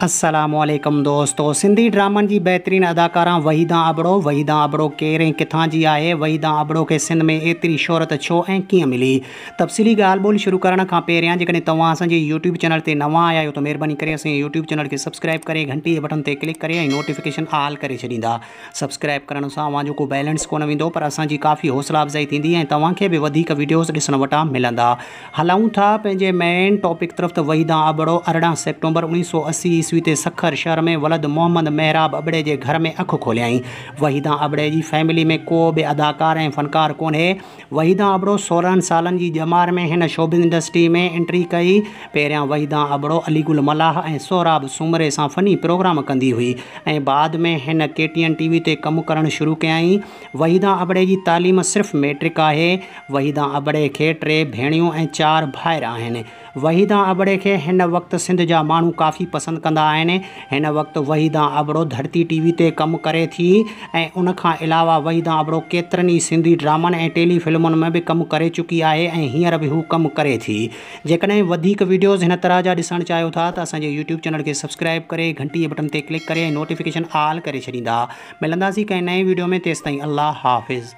السلام عليڪم دوستو سنڌي ڊرامن جي بهترين اداڪارا وحيده ابڙو وحيده ابڙو ڪير ۽ ڪٿان جي آهي وحيده ابڙو کي سنڌ ۾ ايتري شهرت ڇو ۽ ڪيئن ملي تفصيلي ڳالهه ٻولهه شروع ڪرڻ کان پهريان جيڪڏهن توهان اسان جي يوٽيوب چينل تي نوان آيا آهيو ته مهرباني ڪري اسان جي يوٽيوب چينل کي سبسڪرائب ڪري گهنٽي جي بٽڻ تي ڪلڪ ڪري ۽ نوٽيفڪيشن آل ڪري ڇڏيندا سبسڪرائب ڪرڻ سان اوهان جو ڪو بيلنس ڪونه ويندو پر اسان جي ڪافي حوصلا افزائي ٿيندي ۽ توهان کي به وڌيڪ وڊيوز ڏسڻ وٽان ملندا. هلون ٿا پنهنجي مين ٽاپڪ طرف ته وحيده ابڙو 18 سيپٽمبر 1980 عيسوي تي سکر شهر ۾ ولد محمد محراب ابڙي جي گهر ۾ اک کوليائين. وحيده ابڙي جي فيملي ۾ ڪو به اداڪار ۽ فنڪار ڪونهي. وحيده ابڙو 16 سالن جي ڄمار ۾ هن شوبز انڊسٽري ۾ انٽري ڪئي. پهريان وحيده ابڙو علي گل ملاح ۽ سهراب سومري سان فني پروگرام ڪندي هئي ۽ بعد ۾ هن ڪي ٽي اين ٽي وي تي ڪم ڪرڻ شروع ڪيائين. وحيده ابڙي جي تعليم صرف ميٽرڪ آهي. وحيده ابڙي کي ٽي ڀيڻيون ۽ چار ڀائر آهن. وحيده ابڙي کي هن وقت سنڌ جا ماڻهو ڪافي پسند ڪندا آهن. هن وقت وحيده ابڙو ڌرتي ٽي وي تي ڪم ڪري ٿي ۽ ان کان علاوه وحيده ابڙو ڪيترن ئي سنڌي ڊرامن ۽ ٽيلي فلمن ۾ به ڪم ڪري چڪي آهي ۽ هينئر به هو ڪم ڪري ٿي. جيڪڏهن وڌيڪ وڊيوز هن طرح جا ڏسڻ چاهيو ٿا ته اسان جي يوٽيوب چينل کي سبسڪرائيب ڪري گهنٽي جي بٽڻ تي ڪلڪ ڪري ۽ نوٽيفڪيشن آل ڪري ڇڏيندا. ملنداسين ڪنهن نئين وڊيو ۾ تيستائين الله حافظ.